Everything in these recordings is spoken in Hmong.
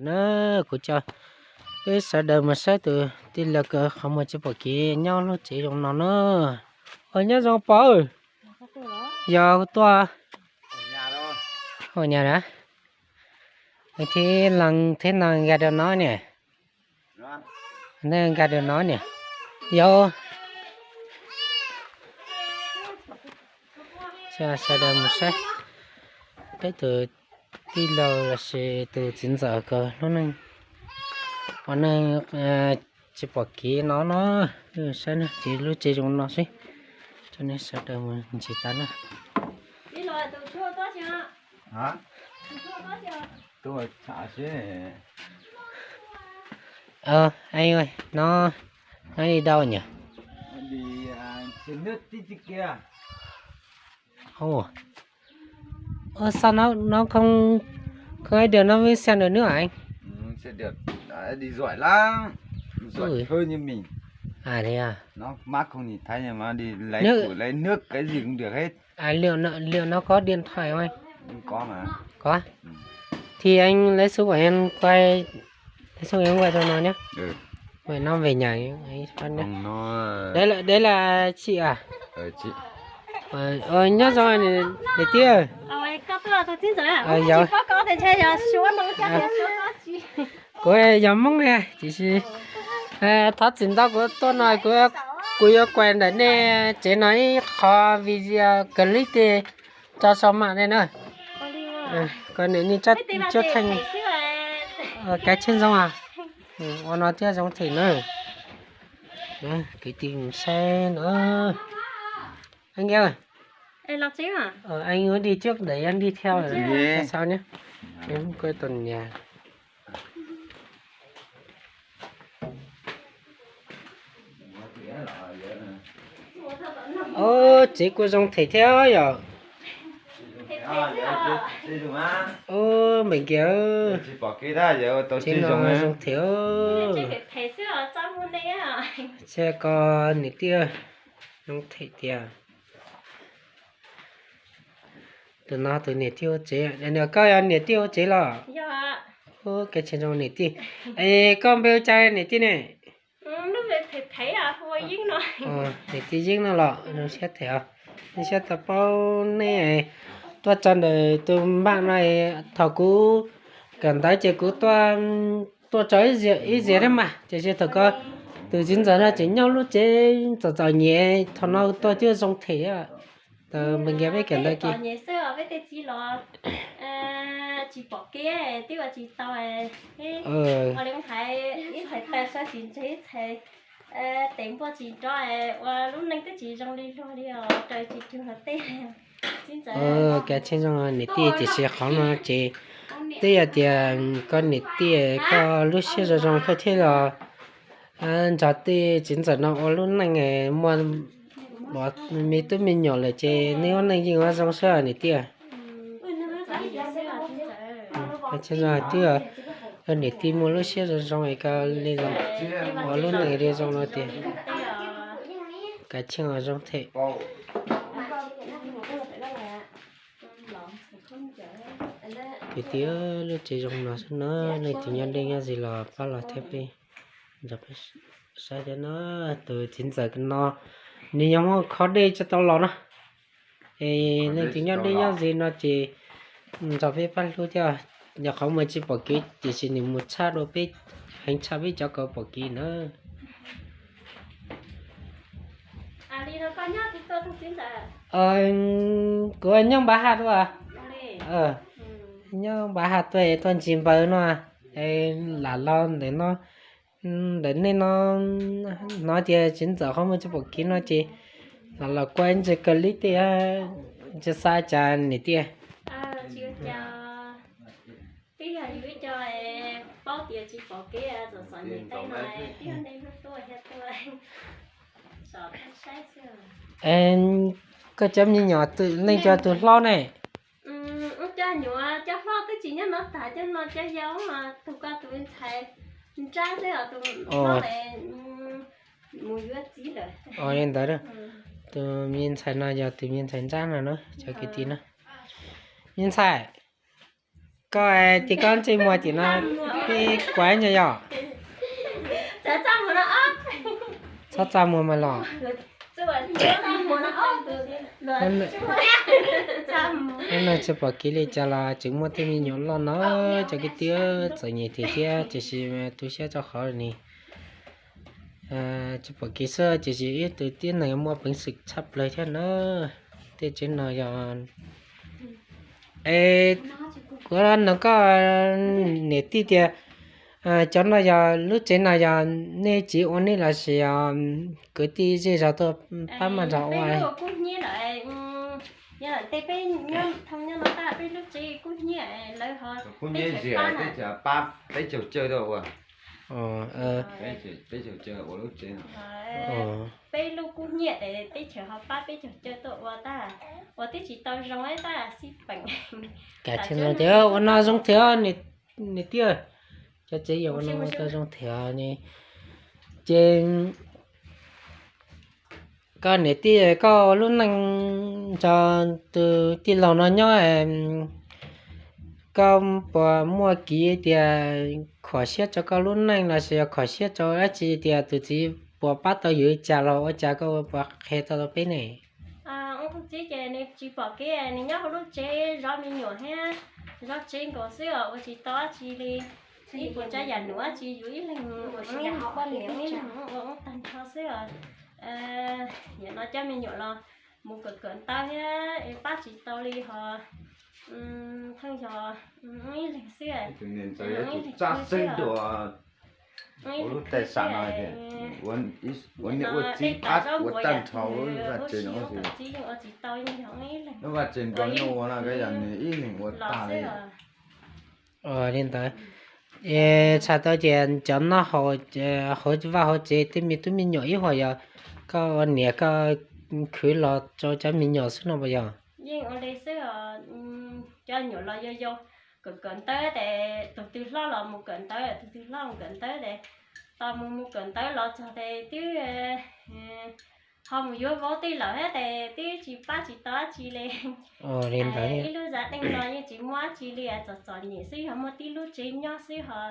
Na, kuv coj peb sawv daws mus saib tus tij laug kawg qhov muag tsis pom kev nyob lub tsev zoo no na. Ua nyob zoo pog, yog tuaj ua nyab na, thiab lees thiab no nkag rau no niam, nkag rau no niam, yog sawv daws mus saib peb tus tij laug los sis tus txiv ntxawm kawg lub neej, ua neej tsis pom kev no no, saib no ces lub tsev zoo no xwb, coj nej sawv daws mus ntsis tas na. Ê, no, no đi đâu nhỉ? Ồ. Ơ, sao nó, nó không, không ấy được, nó mới xem được nữa anh? Ui. À, thế à? Nước, à, liệu nó có điện thoại không anh? Có. Thì anh lấy số của em quay, lấy số của em quay cho nó nhé. Vậy nó về nhà ấy phát nhé. Đấy là, đấy là chị à? Ờ, nhớ rồi này, để tiếp. Ờ, dạ. Kuv yog Hmoob ne, tiam sis thov txim ntau kuv tuaj no kuv, kuv yuav quay ntawm nej tsev no ib qho video clip tso sau mam nej na. Kom niam nej tso theej. Kav tsij zoo, ua no thiaj zoo them na. Kwv tij saib no. Anh kia, anh có đi trước để em đi theo rồi sau nhé. Em quay tuần nhà. Ub, tsev kuj zoo them thiab yom. Ub, me nkias, tsev no zoo them. Tsis ko niam tij zoo them tiag. Tus no tus niam tij ua tsev, koj yog niam tij ua tsev los? Ub, kev tsis zoo niam tij. Es koj npe ua cas niam tij ne? Niam tij Yeeb no los zoo siab them os. Zoo siab tau paub nej tuaj tso ntawm tus npaj no. Thaum kuv kawm ntawv ces kuv tuaj tso ib zaug thiab mas, tiam sis thaum ko tus txiv ntxawm no tseem nyob lub tsev txom txom nyem, thaum no tuaj thiaj zoo them. Tau npe nkias peb kawm ntawv kiag. Kav tsij zoo niam tij, tiam sis qhov no ces twb yog tias koj niam tij koj lub siab zoo zoo koj thiaj los nrog tej txiv ntxawm no ua lub neej, muaj me tub me nyuam lawm ces nej ua neej yeej ua zoo xwb niam tij. Kav tsij zoo twb, koj niam tij muaj lub siab zoo zoo es koj li ua lub neej li zoo no tiag. Kav tsij zoo them. Kwv tij, lub tsev zoo no xwb na, leej twg nyob deb nyob ze los pab los thiab peb nrog peb saib thiab no. Tus txiv ntxawm no nws yog muaj khob dej tsis tau los no. Es leej twg nyob deb nyob ze no ces nrog peb pab hlub thiab. Yog qhov muag tsis pom kev tiam sis nws mus tshaj dua peb, heev tshaj peb cov kaus pom kev na. Kuv nyob Npav Has tuaj, nyob Npav Has tuaj es tuaj ntsis npaws no, lam los ntawm no, ntawm nej no, hnov tias txiv ntxawm qhov muag tsis pom kev no ces lam los kuaj ntsis kawg li tej, tsis xav cas niam tij. Koj cov me nyuam leej cov tus hlob ne? Li ntawd, tus me ntxhais no yog tus me ntxhais nrab no na, cov kwv tij na. Me ntxhais, Koj, ces koj ntsej muag tim no, peb kuav ib nyuag yom. Txhob txaj muag mas los. Hnub no tsis pom kev li cas los tseem muaj tej me nyuam loj no, cov kwv tij, txom nyem tiag thiab tiam sis tu siab rau qhov ni tsis pom kev xwb tiam sis ib tug tib neeg muaj peev xwm tshaj plaws thiab na. Tej tsev no yog, es, kuv nug koj niam tij tias, cov no yog lub tsev no yog nej txiv ua ne los sis yog kwv tij zej zog tuaj pab maj nrog ua? Kuv niam, tej peb nyob no, peb lub tsev kuv niam lawv ho, kuv niam ziam teb chaws pab, teb chaws cawj tuaj ua. Teb chaws cawj ua lub tsev no. Peb lub kuv niam es teb chaws ho pab teb chaws cawj tuaj ua tab, ua twb tsis tau zoo tab xij peem. Kav tsij no tias ua no zoo thiab, niam tij, cov tsev yog ua no ua tau zoo thiab ne. Ces koj niam tij, koj ua lub neej nrog tus tij laug no nyob, koj puas muaj kev tias khuam siab rau koj lub neej los sis yog khuam siab rau dab tsi tias tus txiv puas pab tau yus li cas los ua cas koj puas qhia tau rau peb ne? Tus txiv ces nws tsis pom kev, nws nyob hauv lub tsev zov me nyuam thiab zov tsev nkaus xwb os, ua tsis tau dab tsi li. Ib puas tsav yam num dab tsi yus ib leeg ua ib leeg ua ib leeg ua ua tag nrho xwb os. Nim no coj me nyuam los mus kawm kawm ntawv thiab es pab tsis tau li ho, pheej yog ib leeg xwb. Tus niam ntxawm yog tus txaj xeeb dua ua lub tej sam no, ua niam ua txiv pab ua tag nrho lub vaj tsev no. Lub vaj tsev nrog nyuj ua no yog nws ib leeg ua tag li. Li ntawd, es txhais tau tias cov noj haus hauv vaj hauv tsev tej me tub me nyuam ib huam yog koj ua niam koj khwv los rau cov me nyuam xwb no puas yog? Yeej ua li xwb os, cov nyuam los yau yau, kawm kawm ntawv ces tus twg hlob los mus kawm ntawv, tus twg hlob mus kawm ntawv ces tos mus mus kawm ntawv los txog ces twb ho mus yuav vauv tej lawm thiab ces twb tsis pab tsis tau dab tsi li. Ib lub zaj teej no yeej tsis muaj dab tsi li, txom txom nyem xwb, yog muaj tib lub tsev nyob xwb ho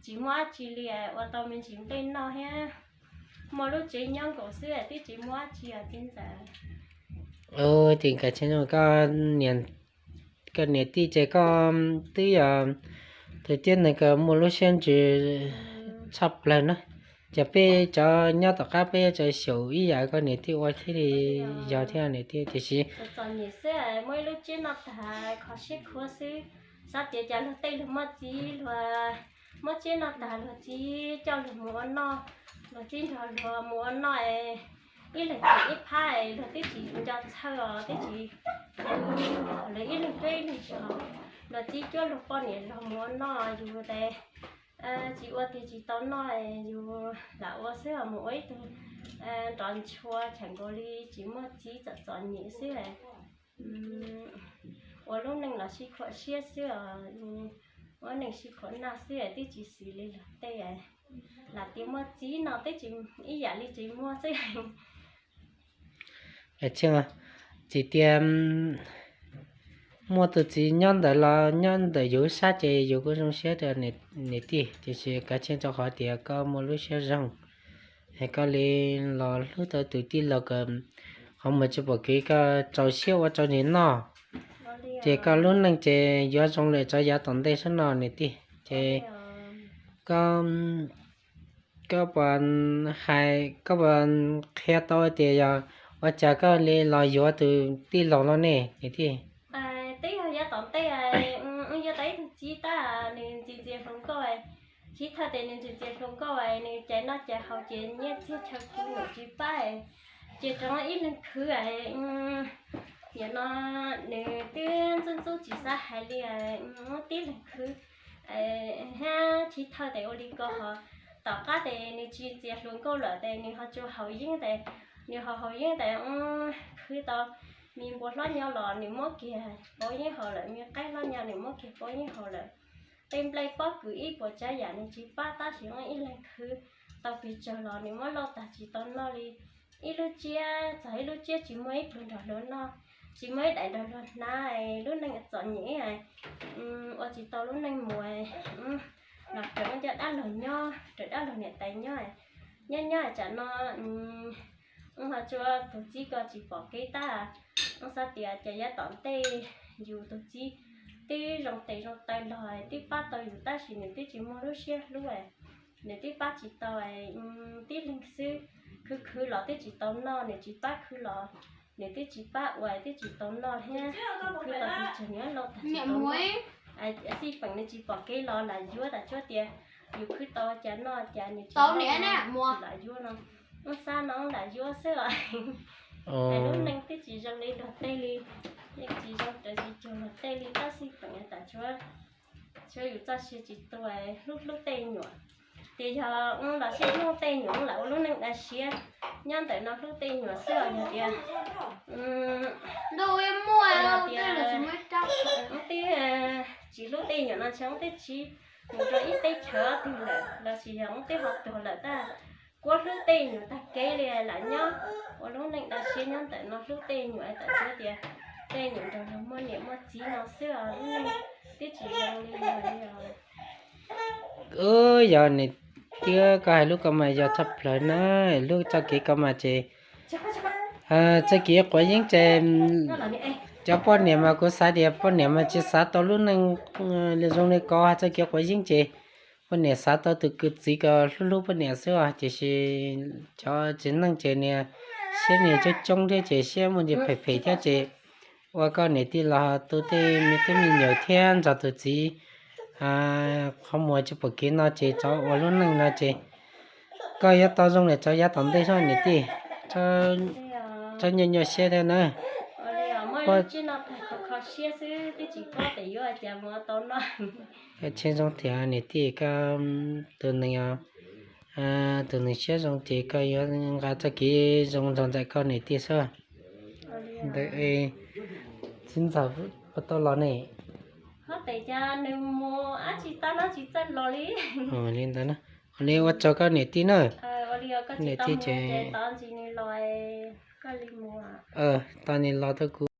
tsis muaj dab tsi li, ua tau me ntsis nplej noj thiab muaj lub tsev nyob nkaus xwb twb tsis muaj dab tsi os txiv ntxawm. Ces koj niam tij ces koj twb yog tus tib neeg kws muaj lub siab ntsws tshaj plaws na. Ces peb cov nyob tom qab peb yuav tsum xyaum ib yam koj niam tij ua thiaj li yog thiab niam tij, tiam sis txom nyem xwb, muaj ib lub tsiab noj tag kho siab khuav xwb. Xav tias cas luag tej luag muaj txiv, luag muab tsiab noj tag luag txiv coj luag mus ua noj, luag txiv nrog luag mus ua noj, ib leeg txhim ib phab, luag twb tsis nco txhawj os, twb tsis, luag ib leeg peb ib leeg zog, luag txiv cuab luag poj niam los mus ua noj, yus tes tsis ua tiag tsis tau noj, yus lam ua xwb os, mus ua ib tug nrov ntshua cheem nkaus li tsis muaj txiv, txom txom nyem xwb. Ua lub neej los sib khuam siab xwb os, ua neej sib khuam noj xwb twb tsis xws li luag tej. Lam tias muaj txiv no twb tsis, ib yam li tsis muaj xwb. Tsis tias muaj tus txiv nyob ntawd los nyob ntawm yus sab ces yus kuj zoo siab rau niam tij, tiam sis kav tsij rau qhov tias koj muaj lub siab zoo, es koj li los hlub tau tus tij laug kawg, qhov muag tsis pom kev koj rau siab ua rau nws noj, ces koj lub neej ces yuav zoo lawm rau yav tom ntej sab no niam tij. Ces koj, koj puas hais, koj puas qhia tau tias yog ua cas koj li los yuav tus tij laug no ne niam tij? Twb yog yav tom ntej, wb yuav tau ib tug txiv tab nws ntxias ntxias hluas nkauj, txiv thawj tes nws ntxias ntxias hluas nkauj, nws cais noj cais haus ces nyiaj txiag chaw kuv niam tsis pab, ces rov ib leeg khwv. Nim no nws twb ntxub ntxub tsis xav hais li, wb tib leeg khwv. Hab txiv thawj tes ua li ko ho, tom qab tes nws tsis ntxias hluas nkauj lawm tes nws ho tsuas haus yeeb tes, nws ho haus yeeb tes, khwv tau me npua hlob nyob los nws muab kiag pauv yeeb haus lawm, me qaib hlob nyob nws muab kiag pauv yeeb haus lawm. Tej nplej pob kws ib puas tsav yam nws tsis pab tab sis wb ib leeg khwv tau pes tsawg los nws muab lauj tag tsis tau noj li. Ib lub tsiab txog ib lub tsiab tsis muaj ib pluag nrog luag noj. Tsis muaj ib daim nrog luag hnav, lub neej txom nyem, ua tsis tau lub neej mus, los raws cov dab laug nyob, raws dab laug niam tais nyob. Nyob nyob tsam no, wb ho tsuas tus txiv ko tsis pom kev tab. Wb xav tias cas yav tom ntej yus tus txiv twb zoo tes zoo taw los, twb pab tau yus tab sis nws twb tsis muaj lub siab hlub. Nws twb pab tsis tau, tib leeg xwb. Khwv khwv los twb txij tsis tau noj, nws tsis pab khwv los, nws twb tsis pab ua twb tsis tau noj thiab. Khwv tau tus tseg nws lauj tag tsis tau noj. Xij peem nws tsis pom kev los lam yuav tas tsuav tias yus khwv tau cas noj cas nws tsis lam yuav no. Wb xav no wb lam yuav xwb os. Lub neej twb tsis zoo li luag tej li, yeej tsis zoo raws tsis cuag luag tej li tab xij peem tas tsuav, tsuav yus txoj sia tsis tu hlub hlub tej nyuam. Tias yog wb los sib hlub tej nyuam wb lam ua lub neej daj siab nyob ntawm no hlub tej nyuam xwb os. Yog tias wb twb tsis hlub tej nyuam no ntshe wb twb tsis mus rau ib teb chaws twg lawm lossis yog wb twb ho tuag lawm tab. Kuv hlub tej nyuam tag kev li lam nyob ua lub neej daj siab nyob ntawm no hlub tej nyuam tam sim tias tej nyuam nrog luag muaj niam muaj txiv no xwb os. Lub neej twb tsis zoo li luag li os. Yog niam tij koj hais lub ko mas yog tshaj plaws na, lub txoj kev ko mas ces txoj kev quav yeeb ces cov poj niam mas kuv xav tias poj niam mas tsis xav tau lub neej li zoo li ko, txoj kev quav yeeb ces poj niam xav tau tus kwv txiv kom hlub hlub poj niam xwb os, tiam sis cov txiv neej ces niag siab niag coob coob thiab ces siab muaj ntsis phem phem thiab ces ua koj niam tij los tu tej me tub me nyuam thiab nrog tus txiv qhov muag tsis pom kev no ces txhob ua lub neej no ces koj yuav tau zoo li cov yav tom ntej xwb niam tij. Txhob nyuaj nyuaj siab thiab na. Koj tsis zoo tiag niam tij, koj tus neeg, tus neeg siab zoo ces koj yuav nqa txoj kev zoo nrog nraim koj niam tij xwb. Ntawd txiv ntxawm puas tau los ne? Li ntawd na, ua li ua tsaug koj niam tij na. Niam tij ces tau nws los rau kuv.